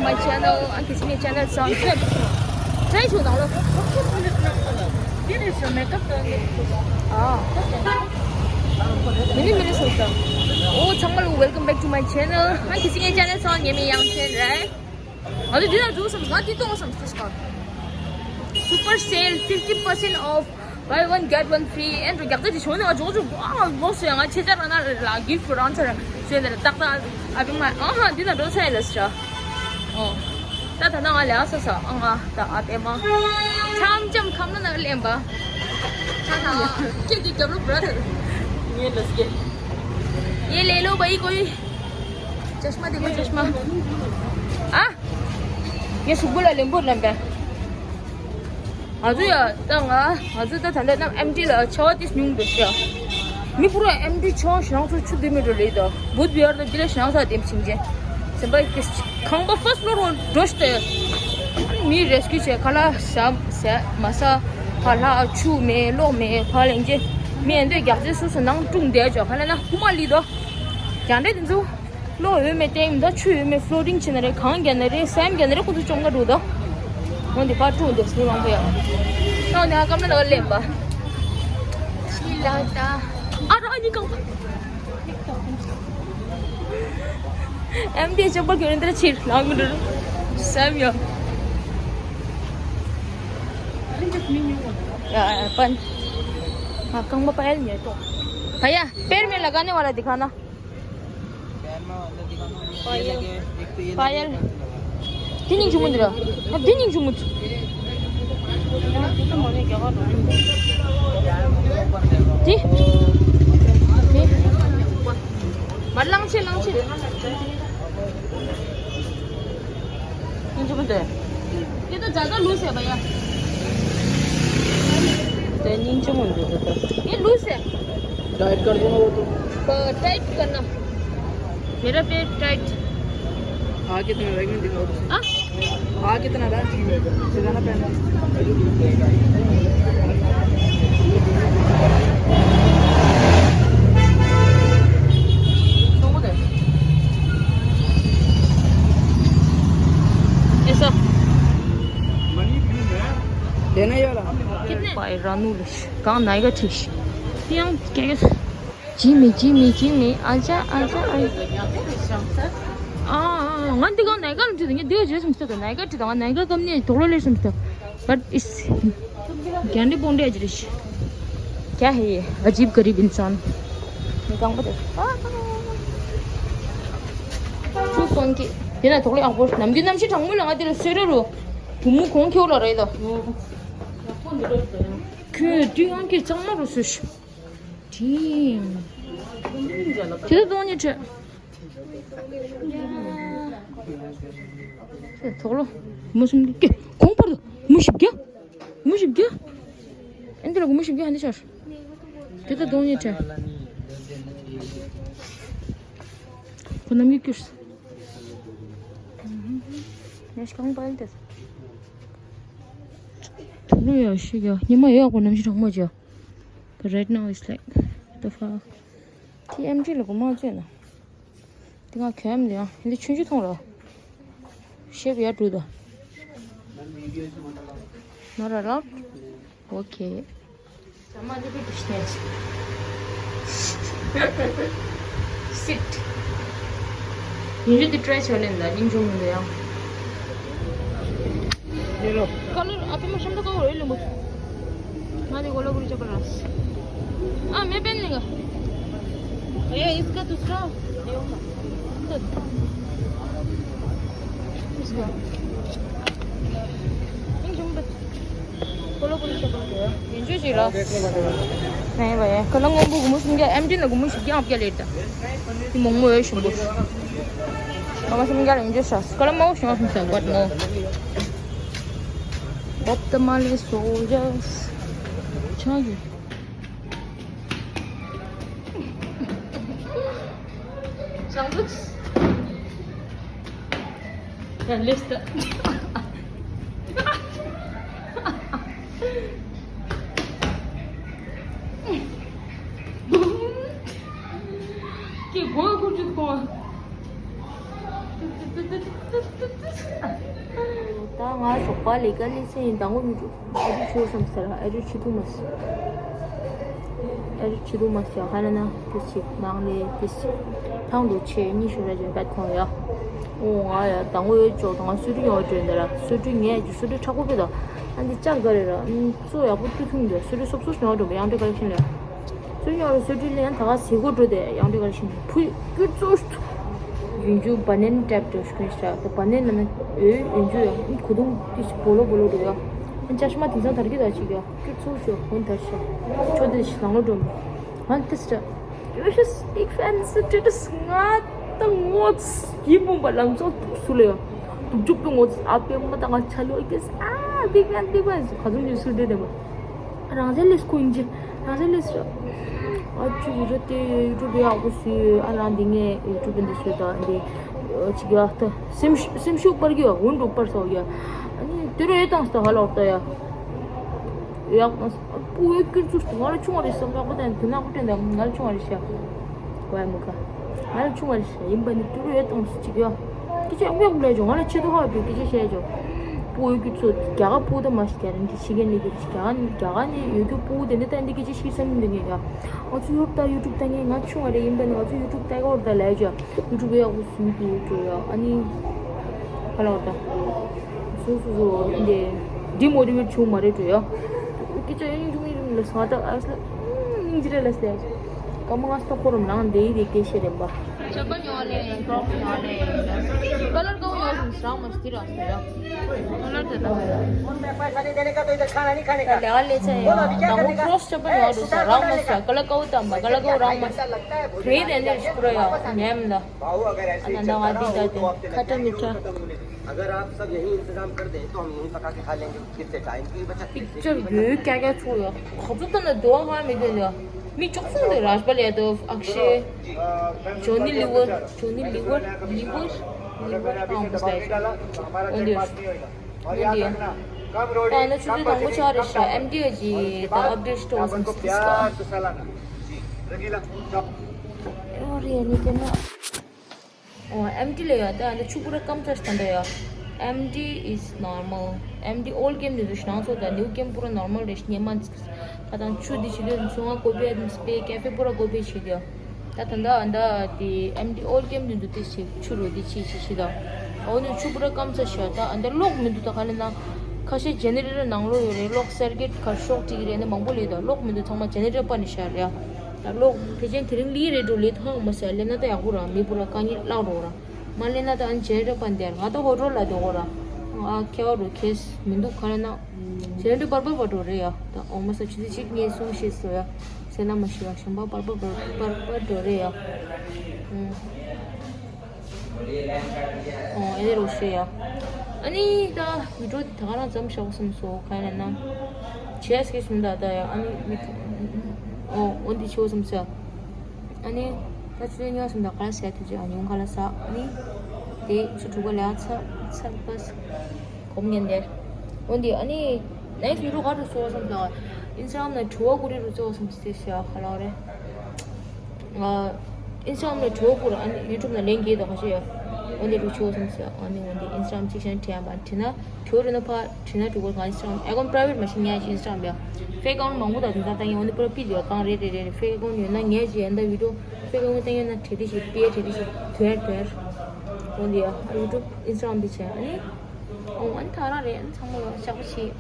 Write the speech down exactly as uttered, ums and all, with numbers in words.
My channel, ཨང་ཁི་སི་ངའི་ཅེ་ནལ་སང་ཁེབ། ཁྲའི་ཆུ་ནང་ལོ། ཨ། མི་ནི་མི་ནི་སོང་ཙང་། ཨོ་ཚང་མ་ལོ། Welcome back to my channel. ཨང་ཁི་སི་ངའི་ཅེ་ནལ་སང་ངའི་མིང་ཡང་ཆེན་རེད། ང་ཚོ་འདི་ན་འཛུལ་སོང་། ང་འདི་གཏོང་སོང་། Super sale, fifty percent off, buy one get one free. ཨེ་འགྲོ་རྒྱག་རྩ་དེ་བྱུང་ནས་ང་ཇོག་ཇོག་ཨ་ལོག་སོང་ཡ། ང་ཆེ་ཆ་རང་ན་ལ་gift རང་ཚར་བྱས་ནས་ཏག་ཏག་ཨ་བི་མ་ཨ་ཧ་འདི་ན་འགྲོ་ཚར་ཡ་ལ་ཟེར། ཨོ། ད་ད་ན་ང་ལས་ཨ་ས་ས་ཨ་ང་ད་ཨ་པེ་མ་ཆམ་ཆམ་ཁམ་ན་ན་ལེན་པ། ཁྱེད་ཀྱི་རྒྱབ་ལོ་brother། ངའི་ལ་སྐད། ཡེ་ལེ་ལོ་བ་ཡི་གོ་ཡི། ཅཤ་མ་དེ་གོ་ཅཤ་མ། ཨ། ངས་གཟུགས་པོ་ལ་ལེན་པོ་ལེན་པས། ང་ཚོ་ཡ་ད་ང་ང་ཚོ་ད་ད་ལྟ་ནམ་ཨེམ་ཌི་ལ་ཆར་པ་དེ་ཉུང་འདུག་ཤག་མི་ཕུ་ར་ཨེམ་ཌི་ཆར་པ་ཞེ་ནང་ཚོ་ཆུ་འདི་མི་འགྲོ་ལེ་ད་བུད་བི་ཡར་ད་འདི་ལ་ཞེ་ནང་ས་དེམ་ཆིང་ཅན་སེམས་པ་ཀིས་ཁང་པ་first floor འགྲོ་ཤི་ཏེ། མི་rescue བྱས་ཁ་ལག་ཟ་ཟ་མ་ཟ་ཁ་ལག་ཆུ་མེད་གློག་མེད་ཕ་ལེན་ཅེ་མི་ཨེ་འདོད་རྒྱག་ཅེ་སོ་སོ་ནང་ཀྲུང་བསྡད་ཅོག་ཁ་ལ་ན་ཁུ་མ་ལི་དོ་རྒྱ་འདྲེ་དེ་ཚོ། གློག་ཡོད་མེད་བལྟས་ཡིན་ད། ཆུ་ཡོད་མེད་floating བྱེད་ན་རེད། གངས་རྒྱག་ན་རེད། སེམ་རྒྱག་ན་རེད། ཁོ་ཚོ་བཅོམ་ག་འགྲོ་ད། འོན་ཏེ་ཕར་ཀྲུང་དེ་སུ་རང་པོ་ཡ། ཤོག་ནས་ཧ་ཀམ་ན་ལ་ལེན་པ། ཤི་ལ་ད། ཨ་ར་ཨ་ནི་གང་པ། ཨེམ་ཌི་ཅོག་པ་གྱོན་འདིར་ཕྱིར་ལང་མི་འགྲོ། སེམ་ཡ། ཡ་ཡ་པན། ཨ་རྐང་པ་པ་ཡལ་ཉེ་ཏོ། भैया, पैर में लगाने वाला दिखाना। पायल। पायल। དེ་སྙིང་རྗེ་མོ་འདི་ར། ཨ་དེ་སྙིང་རྗེ་མོ་འདི། དེ། དེ། མར་ལང་ཆེ་ལང་ཆེ། སྙིང་རྗེ་མོ་འདི། ये तो ज्यादा लूज है भैया। དེ་སྙིང་རྗེ་མོ་འདི་འདི་ལྟ། ये लूज है। टाइट कर दूंगा वो तो। ब- टाइट करना। मेरा पेट टाइट। हाँ, कितना रहा है, दिखाओ तो सही। हाँ? हाँ, कितना रहा है? सिलाना पहनना। ऐसा। देना ये वाला। कितने? पाए रानू लश। कहाँ नायगा ठीक। पियांग क्या? जी में, जी में, जी में, आजा, आजा, आजा। ཨ་ཨ་ང་འདི་གང་ནས་ག་ལ་འདྲི་ངས་འདི་ག་བརྗོད་སོང་ཟེར་ད། ནས་ག་འདྲི་དང་ནས་ག་གམ་ནས་དོག་ལོ་ལས་སོང་ཟེར། But it's རྒྱ་འདྲེ་བོང་འདྲེ་ཨ་ཅི་རེད་ཤི། क्या है ये अजीब गरीब इंसान। ནས་གང་པ་དེ། Too funky. དེ་ན་དོག་ལོ་ཡག་པོ། ནམ་རྒྱུན་གནམ་གཤིས་གྲང་མོ་ལ་ང་དེ་ལ་གསོལ་ར་རུ། བུ་མོ་གོང་ཁེའུ་ལ་རེད་ད། ཁོས་དུས་ཧང་གི་གཙང་མ་རུ་བཟོས་ཤི། དྲིན། དེ་ལ་གཏོང་ཉེ་ཁྲེ། དོག་ལོ། མུ་སུམ་གི་གོང་བར་དུ་མུ་བཞི་བརྒྱ། མུ་བཞི་བརྒྱ། ཨེ་འདི་ལ་གོ་མུ་བཞི་བརྒྱ་ཧ་འདི་ཤར། དེ་ལ་གཏོང་ཉེ་ཁྲེ། ཁོ་ནམ་གི་ཀྱུར། ནས་གང་པ་ཨེ་འདི། དོག་ལོ་ཡ་ཤི་ག་ཉི་མ་ཡག་པོ་ནམ་ཞིག་གྲང་མོ་ཅག But right now it's like, the fuck? ཐི་ཨེམ་ཇི་ལ་གོ་མ་བཙོས་ན། དེ་ང་གྱོན་ཡ་མི་འདུག་ཡང་འདི་ཆུང་ཆུང་ཐོང་ར། ཤེབ་ཡར་འགྲོ་ད། Not allowed? Okay. ཟ་མ་འདི་བི་ཀི་ཤི་ནས། Sit. ཡིན་རྒྱུ་འདི་ཊ་རའི་བྱས་ལེན་ད་སྙིང་རྗེ་མོ་འདི་ཡང་། ཀ་ལར་ཨ་ཕ་མ་ཤམ་ཐབས་ཀ་བོ་རེད་ལེན་པོ། ང་དེ་གོ་ལ་གུ་རི་ཅོ་ཀ་ར། ཨ་མེ་པེན་ལེན་ག ये इसका दूसरा ये होगा। इसका। ये झुंड। ཡིན་ཆོས་ཤིག་ར། ནས་བ་ཡ། ཀ་ལ་སྔོན་པོ་གུ་མོ་སུམ་བརྒྱ། ཨེམ་ཌི་ན་གུ་མོ་བཞི་བརྒྱ་ཨ་བརྒྱ་ལེར་ད། དེ་མོག་མོ་ཡོད་ཞིམ་པོ། ཀ་ལ་སུམ་བརྒྱ་ལ་ཡིན་ཆོས་ཤ། ཀ་ལ་མོག་ཞིམ་པོ་ཞིམ་ས་བ་ནོ། Bob the Marley Soldiers. ཆང་གི། ལེས་ཏ། ཀྱེ་གོ་ཁུར་ཅིག་གོ། ད་ང་ཞོགས་པ་ལས་ཀ་ལས་ཚེ་ཡིན་དང་པོ་མི་འགྲོ། ཨ་རུ་ཆུ་བསམ་ཟེར། ཨ་རུ་ཆུ་དུ་མ་སི། ཨ་རུ་ཆུ་དུ་མ་སི་ཡ་ཁ་ན་ན་དེ་སི་ནང་ལས་དེ་སི་ཐང་དུ་ཆེ་གཉིས་ཤོ་ར་ཅན་བད་ཁོང་ཡ། ཨོ་ང་ཡ་དང་པོ་ཡོད་ཅོག་དང་ང་སུ་རི་ཡོང་བ་འདྲ་ལ་སུ་རི་ངས་ཀྱི་སུ་རི་ཁྲག་པོ་པེ་ད། ཨ་འདི་ལྕགས་ག་རེ་ར་གཙོ་ཡག་པོ་ཏུ་ཐུང་འདི་སུ་རི་སོབ་སོབ་ཡོང་བ་འདྲ་ཡང་འདྲ་ག་རེ་ཤིན་ལ། སུ་ཡང་སུ་ཏི་ལེན་ད་ག་ཟི་གོ་འགྲོ་དེ་ཡང་འདྲི་གར་ཤིན་ཕུ་ཀུ་ཙུ་ཡུན་ཇུ་བ་ནན་ཏྲེབ་ཏུ་ཤུ་ཁན་ཤ་ད་བ་ནན་ན་ན་ཨེ་ཡུན་ཇུ་ཡ་ཁུ་དུང་ཏི་ཤི་བོ་ལོ་བོ་ལོ་འགྲོ་ཡ། ཨན་ཅ་ཤི་མ་དེང་སང་དར་གི་ད་ཅིག་ཡ་ཀུ་ཙུ་ཅོ་ཧོན་དར་ཤ་ཆོ་དེ་ཤི་ནང་ལོ་འགྲོ་མི་ཧན་ཏི་སི་ཏྲ་ཡུ་ཤི་སི་པིག་ཕེན་སི་ཏྲི་ཏི་སི་ང་ད་ངོ་ཡི་བུམ་པ་ལམ་སང་ཐུག་སུ་ལེ་ཡ། དུག་ཅུག་པའི་ངོ་ཨ་པེ་མ་ད་ང་ཆ་ལོ་ཨི་ཀེ་སི་ཨ་པིག་ཕེན་པིག་ཕེན་ག་ཚོད་ཉུ་སུ་དེ་དེ་མ། རང་བཙན་ལས་ཁོ་ཡིན་གྱི་རང་བཙན་ལས་སོ། ཨ་ཅུ་ཡུ་ཊུབ་དེ་ཡུ་ཊུབ་ཡག་པོ་སུ་ཨ་རང་འདི་ངས་ཡུ་ཊུབ་འདི་སུ་དང་འདི་ཅིག་ཡག་ཏུ་སེམས་ཤུགས་སེམས་ཤུགས་སྤར་གི་ཡ་འུན་འགྲོ་སྤར་སོ་ཡ། ཨ་ནི་དེ་རུ་ཡོད་དང་སྟ་ཧ་ལོག་ཏོ་ཡ། ཡག་པོ་སྤུ་ཡོད་ཀིར་ཚུ་སྟ་ང་ལ་ཆུང་བ་རེད་བསམ་ཡག་པོ་དང་དེ་ནག་པོ་དྲན་དང་ང་ལ་ཆུང་བ་རེད་ཤག་གོ་ཡ་མི་ག་ང་ལ་ཆུང་བ་རེད་ཤག་ཡིན་པ་ནི་དེ་རུ་ཡོད་དང་སུ་ཅིག་ཡ། སྐད་ཆ་ཡང་ཡང་ལས་ཅོ་ང་ལ་ཆེ་ཏོ་ཧ་པའི་སྐད་ཆ་བཤད་ཅོ། སྤུ་གུ་ཚོ་རྒྱ་གར་སྤུ་ད་མ་ཞིག་རྒྱ་རིང་གི་ཕྱི་རྒྱལ་ནས་རྒྱ་གར་རྒྱ་གར་ནས་ཡོད་རྒྱུ་སྤུ་གུ་དེ་འདྲ་ལྟ་འདི་སྐད་ཆ་ཤི་བསམ་འདི་ངས་ཡ། ང་ཚོ་ཡུ་ཊུབ་ལྟ་ཡུ་ཊུབ་ལྟ་ངས་ང་ཆུང་བ་རེད་ཡིན་པ་ནི་ང་ཚོ་ཡུ་ཊུབ་ལྟ་ག་བར་ད་ལས་ཅོ། ཡུ་ཊུབ་ཡག་པོ་བཟོས་འདུག་ཅོ་ཡ་ཨ་ནི། ཧ་ལ་བར་ད། སོ་སོ་སོ་འདི་ཌི་མོ་ཊི་ཝེ་ཊི་བྱུང་མ་རེད་ཅོ་ཡ། སྐད་ཆ་ཡང་ཡང་ཡང་ལ་སང་ད་ཨ་སླ་སྙིང་རྗེ་རེད་ལ་སླ། ཀ་མ་ང་སྟོང་ཁོ་རམ་ནང་འདི་ཡི་རེད་སྐད་ཤེས་རེད་པ། ཆོད་པ་ཉོ་ལེ་ཀྲོག་ཉོ་ལེ། ཀ་ལར་གང་ཡོད་རུང་རང་མ་སྟི་ར་སྟི་ར། ཀ་ལར་དེ་ད། पैसा नहीं देने का तो इधर खाना नहीं खाने का। ལེ་ཨ་ལེ་ཚེ་ཡ་དང་པོ་ཀྲོག་ཆོད་པ་ཉོ་རུང་ས་རང་མ་སྟི་ཀ་ལར་གང་ད་མ་ཀ་ལར་གང་རང་མ་སྟི། བེ་དེ་འདྲ་ཞིག་པུ་ར་ཡ་ཉམས་ད། ཨ་ན་ན་ང་འདི་ད་དེ་ཁ་ཏ་མི་ཁ། अगर आप सब यही इंतजाम कर दें तो हम यहीं पका के खा लेंगे। इससे टाइम की भी बचत, ཕིག་ཅར་ཡོད་ཀྱག་ཀྱག་ཚོ་ཡོད། ཁོ་ཚོ་ད་ན་དོ་ཧ་མི་དོན་ཡོད། མི་ཅོག་ཚོ་འདི་རཱཇ་པ་ལ་ཡ་དོ་ཨག་ཤེ། ཇོ་ནི་ལི་ཝར། ཇོ་ནི་ལི་ཝར། ལི་ཝར། ལི་ཝར། ཨང་བུ་སྟའི་འོན་ཏེ། འོན་ཏེ། ད་ན་ཆུ་ཚོད་དང་པོ་ཆགས་རེད་ཤག་ཨེམ་ཌི་ཨེ་ཇི་ད་ཨབ་ཌེཊ་སྟོར་སོང་སྟེ་སྐ། ཨོ་རེད་ནི་དེ་ན། ཨོ་ཨེམ་ཊི་ལ་ཡ་ད་ཨ་ད་ཆུ་པུ་ར་སྐམ་ཚ་ཞིག་ད་ཡ། ཨེམ་ཌི་is normal. ཨེམ་ཌི་ཨོལ་གེམ་ནི་དུ་ཤི་ནང་ཚོ་ད་ནིའུ་གེམ་པུ་ར་ནོར་མལ་རེད་ཤི་ཉེ་མ་ཁ་དང་ཆུ་དི་ཆི་དུ་ཚོ་ང་ཀོ་པེ་ཨ་དམ་སྤེ་ཀེ་ཧྥེ་པུ་ར་ཀོ་པེ་ཆི་དུ་ཡ། ད་ད་ད་ཨ་ད་དི་ཨེམ་ཌི་ཨོལ་གེམ་ནི་དུ་དི་ཆི་ཆུ་རུ་དི་ཆི་ཆི་ཆི་ད། ཨོ་ནི་ཆུ་པུ་ར་སྐམ་ཚ་ཤི་ད་ཨ་ད་གློག་མི་དུ་ད་ཁ་ལེ་ན་ཁ་ཤས་ཇེ་ནེ་རེ་ཊར་ནང་ལོ་ཡོད་རེད། གློག་སེར་གེ་ཁར་ཤོག་ཅིག་རེད་ནི་མང་པོ་ལེ་ད་གློག་མི་དུ་ཚང་མ་ཇེ་ནེ་རེ་ཊར་པ་ནི་ཤར་ཡ། ད་གློག་ཕལ་ཆེར་དེ་རིང་ལི་རེད་འགྲོ་ལི་ཐང་མ་ཟེར་ལེ་ན་ད་ཡག་པོ་ར་མི་པུ་ར་དཀའ་ངལ་བརླག་རོགས་ར། མ་ལེ་ན་ད་ཨན་ཇེ་ནེ་རེ་ཊར་པ་འདེར་ང་ད་ཧོ་ཊོ་ལ་འགྲོ་གོ་ར། ཨ་ཁེ་བ་རུ་ཁེས་མི་འདུག་ཁ་ལེ་ན། ཇེ་ནེ་རེ་ཊར་པར་པར་པར་འགྲོ་རེ་ཡ། ད་ཨོ་མ་ས་ཆུ་ཚོད་གཅིག་གཉིས་གསུམ་ཤེས་སོ་ཡ། ཟེར་ན་མ་ཤི་བ་གཞན་པ་པར་པར་པར་པར་པར་འགྲོ་རེ་ཡ། ཨུམ། ཨོ་ཨེ་རོ་ཤེ་ཡ། ཨ་ནི་ད་བི་ཌིའོ་དེ་ད་ག་རང་ཙམ་བཞག་སོང་སོ་ག་ཡིན་ན། ཇེ་ཨེས་ཀེ་སུམ་ད་ད་ཡ་ཨ་ནི་མི། ཨོ་འོན་ཏེ་ཆེ་བོ་སོང་སོ། ཨ་ནི་ད་ཆུ་ཚོད་ཉི་ཤུ་སོང་ད་ག་ར་ཟ་ཐུ་ཅི་ཨ་ཉུང་ག་ལ་ཟ་ཨ་ནི། དེ་ཆུ་དྲུག་པ་ལ་ཚ་ཚ་པ་ས། གོམ་ངན་དེར། འོན་ཏེ་ཨ་ནི། ནེགསི་བི་ཌིའོ་ག་རུ་སོ་སོང་ད། ཨིན་སི་ཊ་གྷ་རམ་ན་དྲི་བ་གུ་རི་རུ་སོ་སོང་སྟེ་ཤ་ཧ་ལ་རེ། ཨིན་སི་ཊ་གྷ་རམ་ན་དྲི་བ་གུ་རུ་ཨ་ནི་ཡུ་ཊུབ་ན་ལན་གྱིས་དོ་ཁ་ཤས་ཡོད། འོན་ཏེ་རུ་ཆོ་སོང་ཟེར་ཨ་ནི་འོན་ཏེ་ཨིན་སི་ཊ་གྷ་རམ་གཅིག་ཤན་དྲི་ཡ་བ་དྲི་ན་དྲི་བ་རུ་ན་ཕ་དྲི་ན་དྲི་བ་ང་ཨིན་སི་ཊ་གྷ་རམ་ཨེ་ཀོན་པ་རའི་ཝེཊ་མ་ཤི་ཉ་ཅི་ཨིན་སི་ཊ་གྷ་རམ་ཡ། ཕེག་ཨེ་ཀའུན་ཊི་མང་པོ་དང་དེ་ཚ་ཏང་ཡ་འོན་ཏེ་པུ་ར་པི་ཡོད་གང་རེད་རེད་རེད་རེད་ཕེག་ཨེ་ཀའུན་ཊི་ཡོད་ན་ཉ་ཅི་ཡན་ད་བི་ཌིའོ་ཕེག་ཨེ་ཀའུན་ཊི་ཏང་ཡ་ན་དྲི་དྲི་ཞིག་པེ་དྲི་དྲི་ཞིག་དོན་དོན། འོན་ཏེ་ཡ་ཡུ་ཊུབ་ཨིན་སི་ཊ་གྷ་རམ་འདི་བྱས་ཨ་ནི། ཨོ་ཨ་ནི་ད་རང་རེད་ཨ་ནི་ཚང་མ་ཡོང་ཤག་པོ་ཞིག